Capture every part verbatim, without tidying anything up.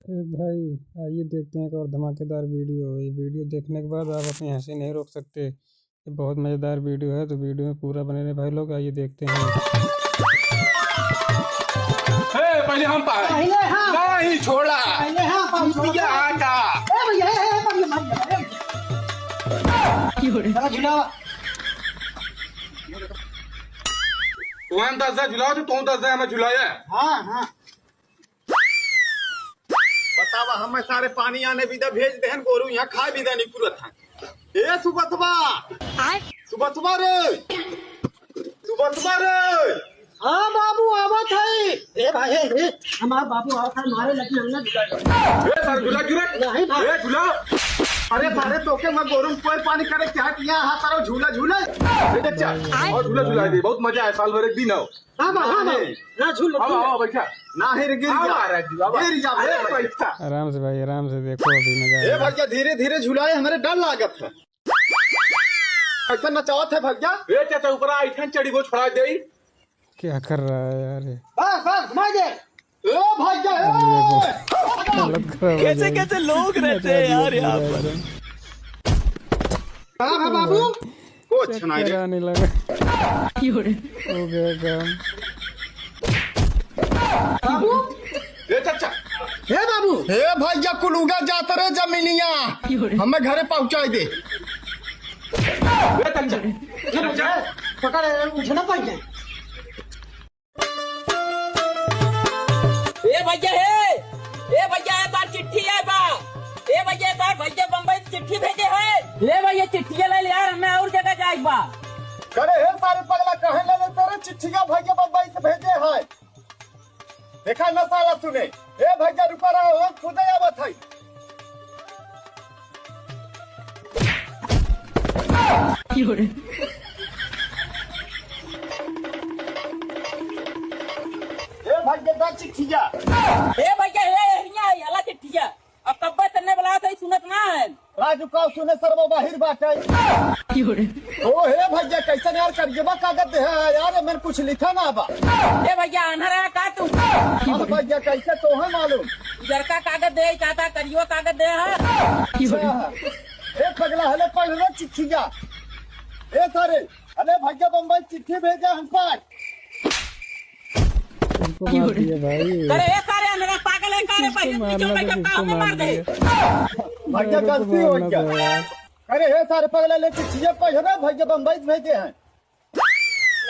ए भाई, आइए देखते हैं एक और धमाकेदार वीडियो। ये वीडियो देखने के बाद आप अपनी हंसी नहीं रोक सकते। ये बहुत मज़ेदार वीडियो है, तो वीडियो में पूरा बने रहे भाई लोग। आइए देखते हैं। ए, पहले हम पाए। पहले हम। नहीं छोड़ा। पहले हम पाए। भैया आटा। ए भैया, ए, ए, भैया, भैया, ए। जरा झुलावा। तुम दस हजार झुलाओ तो तुम दस हजार हमें झुलाया। हाँ, हाँ। बतावा, हमें सारे पानी आने बिदा भेज देहन, गोरू यहाँ खाए बिदा नहीं पूरत है। ए सुबसवा, आय? सुबसवा रे, सुबसवा रे। हाँ बाबू, आवत है। ए भाई, ए, ए, हमार बाबू आवत है, मारे लगी हमने बिगाड़। ए सर, झूला गिरे। नहीं भाई। ए झूला। अरे सारे तोके मैं गोरू में कोई पानी करे क्या किया? हाँ सारो झूला झूले। ए बच्चा, आय? और झूला झूला दे, बहुत मजा आया, साल भर एक दिन आओ। हाँ बा, हाँ बा। अरे। ना झूल, ना आओ, झूल। आओ, बैठा। ना है रे, गिर आओ, जा। आ राजू, आओ। गिर जा, अरे, अरे। बैठा। आराम से भाई, आराम से देखो, अभी मजा ए आएगा। भैया, धीरे धीरे झुलाए, हमारे डर लागत है। ऐसा नचावत है भैया। ए चाचा, ऊपर आ, ऐठन चढ़ी, वो छोड़ा दे। क्या कर रहा है यार ये? बस, बस, घुमा दे। ए भैया, ए। अरे देखो, हालत खराब हो कैसे, जाएगी। कैसे लोग रहते हैं यार यहाँ पर। कहाँ है बाबू? कुछ नहीं रे। चक्कर आने लगा। हो गया काम। बाबू। ए चाचा। हे बाबू। हे भैया, कुलुगा जात रे जमीनिया। हमें घरे पहुँचाई दे। ए चाचा। चाचा। पकड़, उठना पड़ जाए। ए भैया हे, ए भैया, ए तार चिट्ठी आए बा। ए भैया, ए तार भैया बम्बई से चिट्ठी भेजे है। ले भैया, चिट्ठी ले ले यार, हमें और जगह जाए बा। करे हे सारे पगला, कहे ले ले तेरे चिट्ठिया भैया बम्बई से भेजे है। देखा ना साला सुने। ए भैया रुका रहा, हम खुदे आवत है। ए भैया, दा चिट्ठिया। ए भैया, ए, हियाँ, आला चिट्ठिया। अब कब्बे तन्ने बुलावत है, सुनत ना है। राजू का सुने सरवा बाहिर बाटे। ओ हे भैया, कैसन यार करिएबा कागद दे है यार, मैंने कुछ लिखा ना बा। ए भैया, आन्हर है का तू? अब भैया, कैसे तोहे मालूम? उजरका कागद दे, का ता करियो कागद दे है? अच्छा। ए पगला, हले पढ़ रे चिट्ठिया। ए सारे, अरे भैया बम्बई चिट्ठी भेजा हम पर। तुमको मार दिया भाई। अरे ए सारे, अंधरा पागल है का रे? किसको पहले मारना पीछे था, बैठो, किसको काहू मार मार दे। दिया? भैया मेरे को गलती हो मारना गया। था यार। अरे हे सारे पगला, ले चिट्ठिया पढ़ रे, भैया बम्बई से भेजे हैं।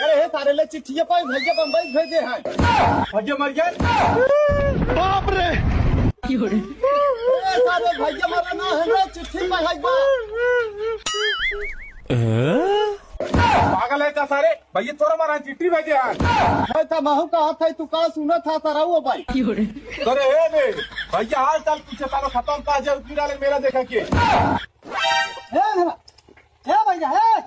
अरे हे सारे, ले चिट्ठिया पढ़, भैया बम्बई से भेजे हैं। भैया मर गए। बाप रे। ए सारे, भैया मरा ना है रे, चिट्ठी पढ़ाई बा। पागल है का सारे? भैया तोरा मारा चिट्ठी भेजे हैं। मैं तो महू का हाथ है, तू का सुना था सरऊ भाई? अरे हे बे, भैया हाल चाल पूछे तारो, खत्म का जब फिर आले मेला देखा के। हे भैया, हे भैया, हे।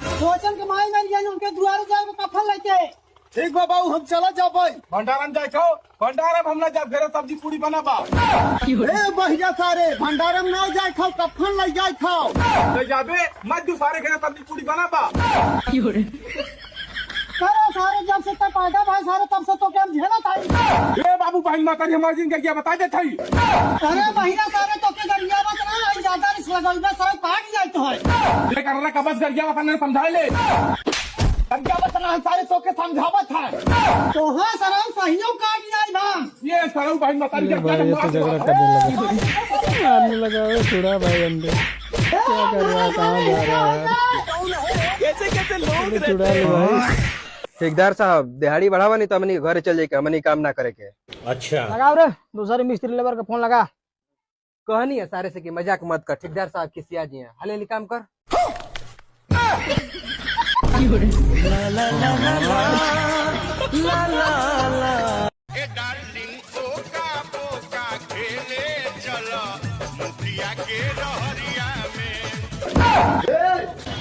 सोचन के माई मर गया, उनके दुआरे जाए वो कफन लेके। ठीक बा बाबू, हम चला जाबै। भंडारम जाए खाओ, भंडारम हम ना जाब, घरे सब्जी पूरी बना बा। ए भैया सारे, भंडारम ना जाए खाओ, कफन ले जाए खाओ। ले जाबे, मत दू सारे घरे सब्जी पूरी बना बा। अरे सारे, जब से तब पैदा भाई सारे, तब से तो क्या हम झेलत हई। ए बाबू, बहन माता जी हमारे जिंदगी क्या बता देत हई। अरे भैया सारे, तो के गरियावत ना, ज्यादा रिस लगल बा, सारे काट जाए तो है। ये कर रहा का बस गरियावत ना, समझा ले। गरियावत ना, सारे तो के समझावत है। तो हाँ सर, हम सहियों काट जाए बा। ये सरऊ भाई मतारी ये का भाई, ये तो क्या झगड़ा करने लगा। मारने लगा, "ओए, छुड़ा भाई अंडे। क्या कर रहा है, कहाँ जा रहा है यार?" कैसे, कैसे लोग चलो, छुड़ा रहते ले हैं। भाई। ठेकेदार साहब, दिहाड़ी बढ़ावा नहीं तो हमनी के घरे चल जाए के, हमनी काम ना करे के। अच्छा। लगाओ रे, दूसरे मिस्त्री लेबर का फोन लगा। कहनी है सारे से कि मजाक मत कर, ठेकेदार साहब खिसिया जी हैं। हले ली काम कर। ए डार्लिंग, ओका बोका खेले चल मुखिया के रहरिया में। ए,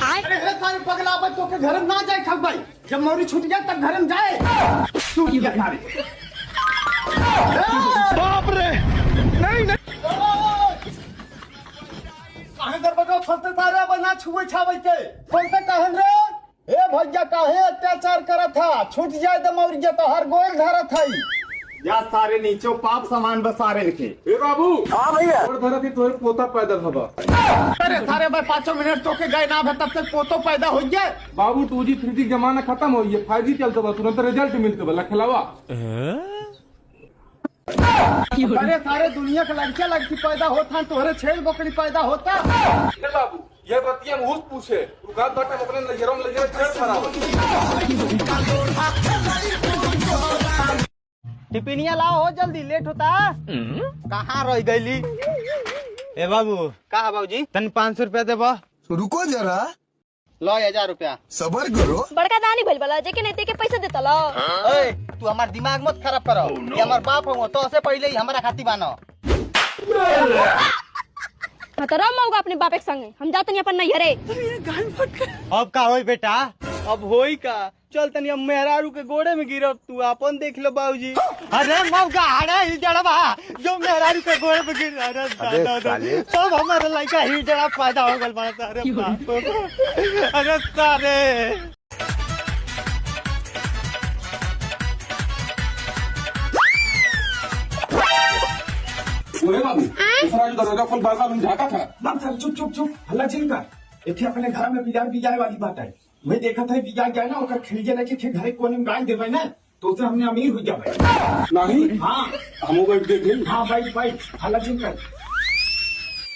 अरे हे सारे पगला, अब तो के घर में ना जाए खाऊ भाई, जब मौरी छूट जाए तब घर में जाए। तू क्या सारे? बाप रे, नहीं, नहीं। काहे दरवाजा खोलते सारे, अब ना छुए छावे के? खोलते काहे रे? ए भैया, काहे अत्याचार करत हा? छूट जाए त मर जा, तोहार गोइल धरत हई। जा सारे नीचे, पाप समान बा सारे इनके। ए बाबू। हाँ भैया। और धरती तोहरे पोता पैदा हवा। अरे सारे भाई, पाँचों मिनट तो के गए ना, तब तक पोतो पैदा हो गया। बाबू, टू जी थ्री जी जमाना खतम होइ गया, फाइव जी चलत बा, तुरंत रिजल्ट मिलत बा, लखलवा। अरे सारे दुनिया के लड़के लड़की पैदा होत हैं, तोहरे छेल बकरी पैदा होता। ए बाबू, ये बतिया हम हुस पूछे, तू गात बाटे हम अपने नैहरों में ले जाए, छेड़ खराब। टिफिनिया लाओ हो जल्दी, लेट होता। कहाँ रह गईली? ए बाबू। का है बाबूजी? तन पाँच सौ रुपया देबा। रुको जरा। लो हजार रुपया। सबर करो। बड़का दानी भइल बला, जेके नहीं तेके पैसा देता लो। ए, तू हमार दिमाग मत खराब करो। ये हमार बाप हो, तो से पहले ही हमारा खाती बानो। खतरा मौगा अपने बापे के संगे। हम जातनी अपन नैहरे। अब का होई बेटा? अब होई का? चल तनी अब मेहरारू के गोड़े में गिरब, तू आपन देख लो बाबूजी। अरे मौगा, अरे हिजड़वा, जो मेहरारू के गोड़े में गिर, अरे अबे दादा, साले। सब हमारे लइका हिजड़ा पैदा हो गल बड़ा, अरे बाप रे। अरे सारे। ओए बाबू, दूसरा जो दरवाजा खोल, बार बार हम झाका था। बाप साहब, चुप, चुप, चुप, हल्ला जिन कर। इथे अपने घर में बिजार बिजाए वाली बात है। वही देखा था, बिजार गया ना, ओकर खींचे लेके खे घरे कोने में गाड़ देवे ना, तो उसे हमने अमीर हो जावे। नहीं। हाँ। हम बैठ देखे। हाँ, बैठ, बैठ, हल्ला जिन कर।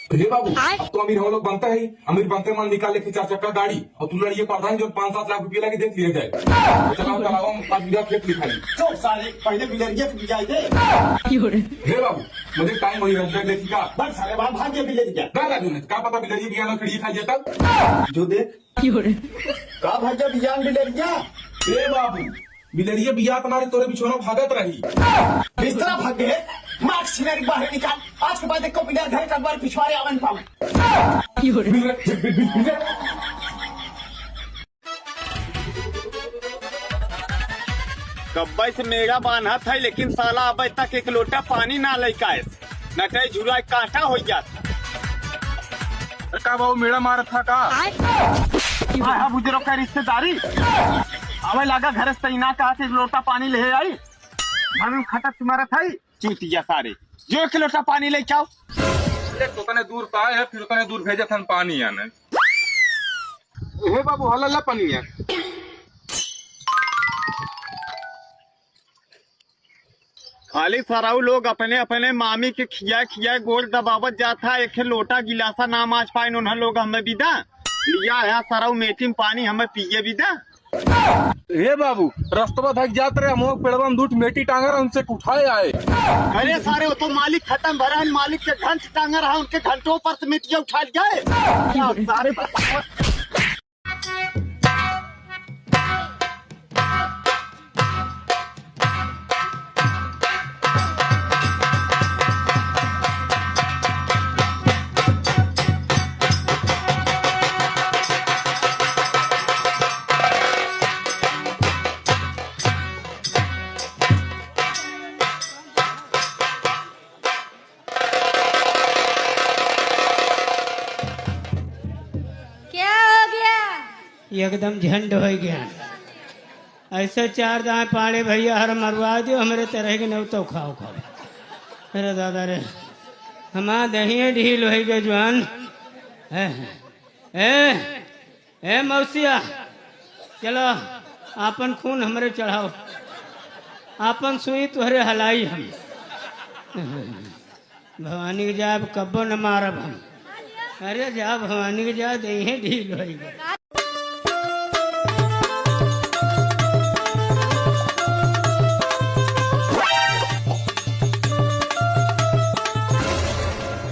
हे बाबू, आय। अब तो अमीर हम लोग बनते हैं, अमीर बनते मन निकाल लेके चार चक्का गाड़ी, और तू लड़िए प्रधान जो पाँच सात लाख रुपया लगे देख लिया जाए। तो चलाओ, चलाओ, हम पाँच बीघा खेत लिखाई। चुप साले, पहले बिलरिया को बिजाई दे। हे बाबू, मुझे टाइम हो गया, देखी का? बस साले, वहाँ भाग गया बिलरिया। ना राजू ने, का पता बिलरिया बिया ना खड़ी खा जाता। जो देख। का भाग गया बिया बिलरिया? ए बाबू, बिलरिया बिया तुम्हारे तोरे बिछोना भागत रही। बिस्तरा भाग गए, मास्क छिनारी बाहर निकाल। आज के बाद एको बिलर घर का बार पिछवारे आवन पाऊ। कब्बे से मेड़ा बान्हत है, लेकिन साला अबे तक एक लोटा पानी ना लइका है। नटई झुराई कांटा हो जात। का बाबू, मेड़ा मारत था का? आय। आय, हाँ, बुजुर्ग का रिश्तेदारी। आवे लागा घर से, तैना कहा कि एक लोटा पानी ले आई। हम खटत मारत है। चूतिया सारे, जो एक लोटा पानी लेके आओ। ले, तो तने दूर से आए हैं, फिर तने दूर भेजे थन पानी आने। हे बाबू, हला ला पानी है। खाली सराऊ लोग अपने अपने मामी के खिया खिया गोड़ दबावत जात है, एक लोटा गिलासा नाम आज पाइन उन्हें लोग हमें बिदा लिया है, सराऊ मेटी में पानी हमें पिए बिदा। हे बाबू, रस्तवा धक जात रहे, हम लोग पेड़वा में दूठ मेटी टांगर, उनसे उठाए आए। अरे सारे, वो तो मालिक खत्म भरा है, मालिक के घंट टांगर है, उनके घंटों पर से मेटिया उठा लिया है। सारे क्या हो गया? एकदम झंड होइ गया। ऐसे चार दाएं पाड़े भैया हर मरवा दियो, हमरे तरह के नौ तो खाओ खाओ। अरे दादा रे, हमार दहिए ढील होइ गए जवान। ए, ए, ए मौसिया, चलो, आपन खून हमरे चढ़ाओ, आपन सुई तोहरे हलाई हम। भवानी के जाब, कब्बो न मारब हम। अरे जा भवानी के जा, देहे ढील होई गए।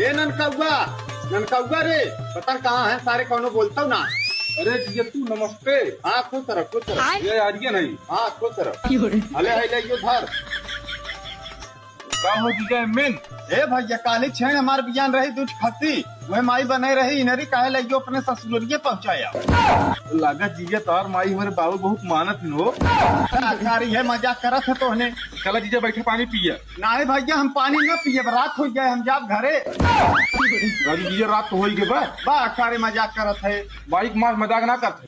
ए ननकौआ, ननकौआ रे, पता न कहाँ है सारे, कौनो बोलतौ ना। अरे जीजा तू नमस्ते। हाँ, खुश रह, खुश रह। ये आ रही है नहीं? हाँ, खुश रह। अले, है ले, यो धर। का हो जीजा एमेन? ए भैया, काली छेड़ हमार बियान रही, दूठ खसी। वह माई बने रही, इनरी काहे ले, यो अपने ससुररिये पहुँचाया। लागत जीजा तोहार माई हमारे बाबू बहुत मानत हिन हो। का कारी है, मजाक करत है तोहने। चला जीजा बैठे पानी पिया। नाहीं भैया, हम पानी न पिए, रात होइ गए, हम जाब घरे। अरे ये रात तो होइ गए बा। बा, सारे मजाक करत है। भाई, मार मजाक ना करत है।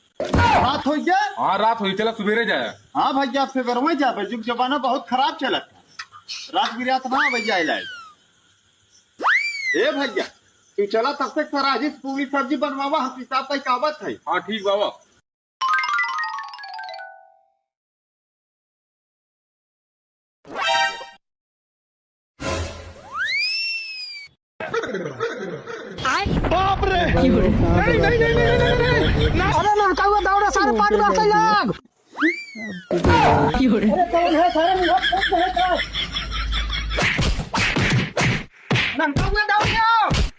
रात होइ गए? हाँ, रात होइ, चला सुबेरे जाए। हाँ भैया, सुबेरे में जाबे, जुग जमाना बहुत खराब चलत है। रात बिरात ना भैया लाइट। ए भैया, तू चला तब तक सराही से पूरी सब्जी बनवावा, हम पेशाब पाई का आवत है। हाँ, ठीक बाबा। बाप रे! नहीं, नहीं, नहीं। अरे लड़का हुआ दौड़ा सारे पाट में से लोग। अरे कौन है सारे मुंह फूट रहे का? लड़का हुआ दौड़ गया।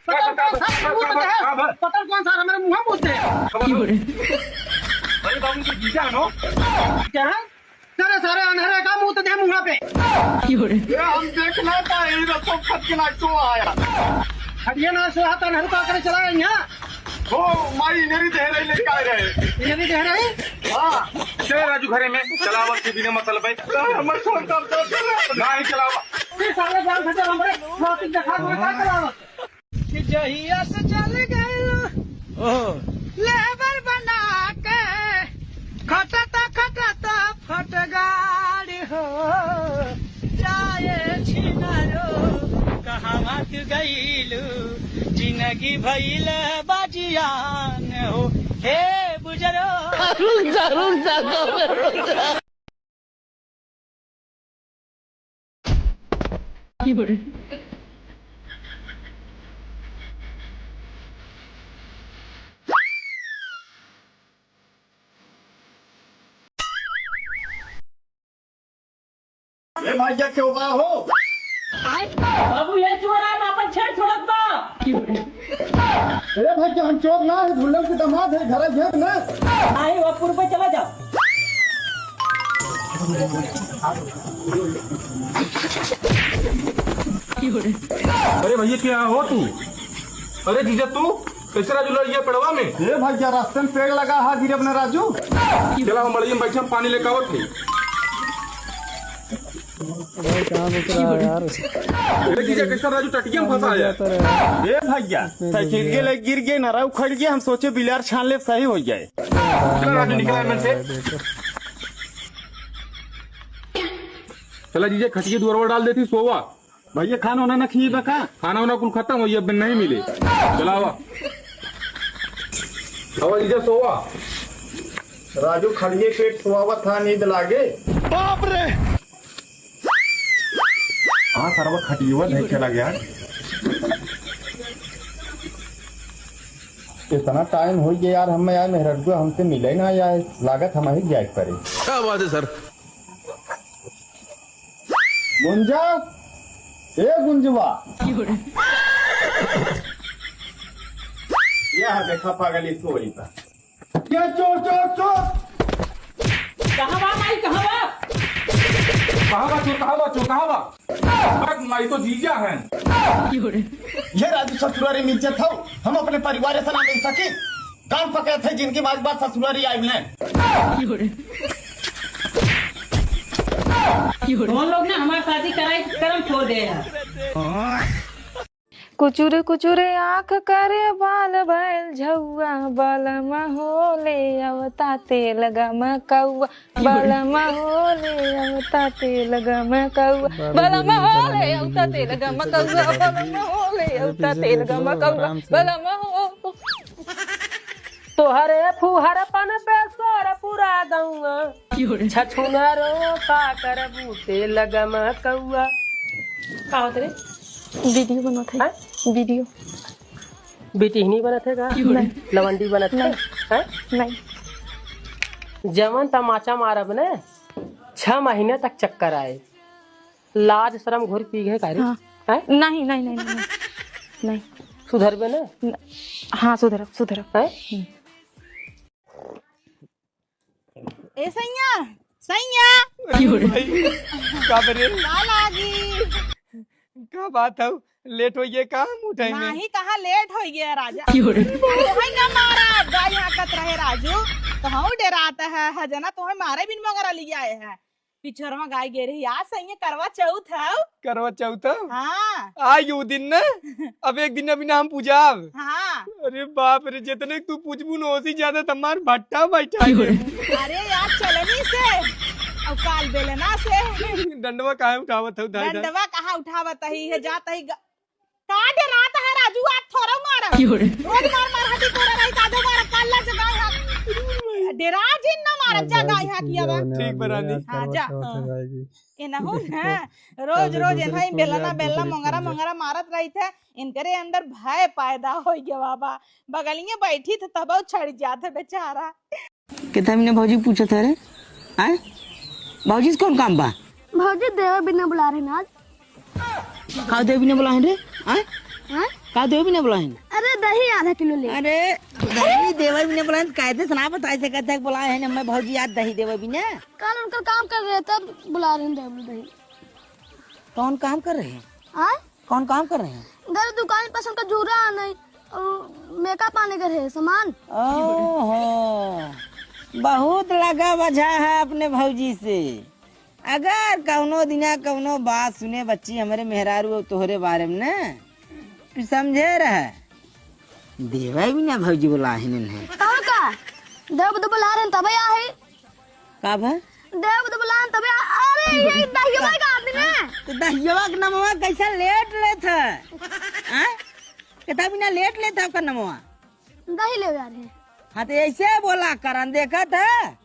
पता कौन सारे मुंह में है? पता कौन सारे मेरे मुंह में मुंह दे। अरे बाबू, तो जीजा है नो? क्या है? तेरे सारे अनहरे का मुंह तो दे मुंह पे। ये हम देख लेता है, ये तो फट के ना तो आया। हटिए ना, सो हाथ अनहर का करे चला गया यहाँ। ओ माई, इन्हें भी दे रही, लेके आ रहे। इन्हें भी दे रही? हाँ। चल राजू घरे में, चलावा तू बिना मतलब है। हमर फोन काम कर दे। नहीं चलावा। ये सारे जान फटे हमरे, ट्रैफिक दिखा दो, क्या चलावा? कि जहिया से चल गइल ओहो। लेबर बना के, खटत खटत फट गाड़ी हो। जाए छिनारो, कहवा तू गइलू, जिंदगी भइल बा जियान हो। हे बुजरो। रुक जा, रुक जा, रुक जा। ए भैया, क्यों बा हो? बाबू, ये चोर है, अपन छेड़ छोड़त बा। अरे भाई, क्या हम चोर ना है, भुल्लम के दामाद है, घर है ना। नहीं, वो पूर्व पे चला जाओ। अरे भैया, क्या हो तू? अरे जीजा, तू कैसे राजू लड़ गया पेड़वा में? ए भैया, रास्ते में पेड़ लगा है, गिरे अपने राजू। चला, हम मड़ई में बैठे, हम पानी लेके आवत है। भाई, कहाँ घुस रहा है यार? अरे जीजा, कैसा राजू टटिया में फंसा है? ए भैया, साइकिल के ले गिर गए, नरा उखड़ गया, हम सोचे बिलार छान ले, सही हो जाए। चला राजू, निकला मन से। चला जीजा, खटिया दुआरवा डाल देती, सोवा। भैया, खाना वाना ना खिए बा का? खाना वाना कुल खत्म हो गया, अब नहीं मिले। चला आवा। आवा जीजा, सोवा। राजू खड़िए पेट सोवावत था, नींद लागे। बाप रे! हाँ, सरवा खटियवा धइ चला गया। इतना टाइम हो गया यार, हम यार मेहररुआ हमसे मिले ना आए, लागत हम ही जाए पड़े। क्या बात है सर। गुंजा, ए गुंजवा। यह देखा पागल, इसको वही था। ये चोर, चोर, चोर। कहाँ बा माई, कहाँ बा? कहाँ बा चोर, कहाँ बा चोर, कहाँ बा? बस माई तो जीजा हैं। ये राजू ससुरारी में इज्जत हो, हम अपने परिवार से ना मिल सकी। गांव पकड़त है जिनकी माँ के बाद ससुरारी आई ने। तोहन लोग ना हमार शादी कराई के करम छोड़ दे है। कुचुर कुचुर आँख करे बाल बैल झौआ, बलम हो ले अवता तेल गमकौआ, बलम हो ले अवता तेल गमकौआ, बलम हो ले अवता तेल गमकौआ, बलम हो ले अवता तेल गमकौआ, बलम हो। तोहरे फुहरपन पे शोर पूरा गौआ। छछुनरो का करबू तेल गमकौआ। का होत रे? वीडियो बनत है। हाँ? वीडियो। बिटिहनी बनत है का? नहीं। लवंडी बनत है? नहीं। हाँ? नहीं। जवन तमाचा मारब ने, छह महीने तक चक्कर आए। लाज शरम घोर पी गए का रे? हाँ। हैं? नहीं, नहीं, नहीं, नहीं, नहीं। नहीं। सुधरबे ना? न-, हाँ, सुधरब, सुधरब। हैं? हम्म। ए सैया, सैया। अरे भाई, का बरे? का लागी? का बात है? लेट हो गया का हम उठे में? नहीं, कहाँ लेट हो गया राजा? क्यों रे? तोहई ना मारा, गाय हाकत रहे राजू। तो हम डेरात है, हजना तोहई मारे बिन मगर लियाए है। पिछोरवा गाय गे रही, आज सैया करवा चौथ है। करवा चौथ है? हाँ। आई उ दिन ना, अब एक दिन अभी ना हम पूजाब। हाँ। अरे बाप रे, जितने तू पूजबू न, ओसी ज्यादा त हमार भट्टा बैठा है। अरे यार, चलनी से। अउ काल बेलना से। डंडवा काहे उठावत हऊ, धाई, धाई? डंडवा कहाँ उठावत ही है, जात ही ग-, का डरात है राजू, आज थोड़ा मारब। क्यों रे? रोज मार मार हटी तोरा रही, काजो मारब, काल्ला जगाई हा। डेरा जिन ना मारब, जगाई हा किया बा। ठीक बा रानी। हाँ, जा। हाँ। ए ना हो ना, रोज रोज एनही बेलना, बेलना, मोंगरा, मोंगरा मारत रही थे, इनकरे अंदर भय पैदा होइ गया बाबा। बगलिए बैठी थे तब छड़ जात है बेचारा। कितना बिना भौजी पूछत है रे? आय? भौजी से कौन काम बा? भौजी देवे बिना बुला रहे ना आज। का देवे बिना बुला है रे? आय? हाँ? का देवे बिना बुला है? अरे दही आधा किलो ले। अरे दही देवे बिना बुला है, कायदे से ना बताए से कहते हैं बुलाए हैं, मैं भौजी आज दही देवे बिना। कल उनकर काम कर रहे तब बुला रहे हैं देवे दही। कौन काम कर रहे हैं? आय? कौन काम कर रहे हैं? घर दुकान पर से उनका जूरा आने और मेकअप आने का रहे सामान। ओहो, बहुत लगा बझा है अपने भौजी से। अगर कौनो दिना कौनो बात सुने बच्ची हमरे मेहरारू और तोहरे बारे में ना, तू समझे रहे। देवे बिना भौजी बोला है इन्हें। तब का? देव तो बुला रहे हैं, तबे आहे। का भा? देव तो बुला रहे हैं, तबे आ-, अरे, ये दहियवा का आदमी है। तो दहियवा के नमवा कैसे लेट लेत है? हाँ? कितना बिना लेट लेत है ओकर नमवा? दही ले जा रहे हैं। हाँ, तो ऐसे बोला करन, देखत है?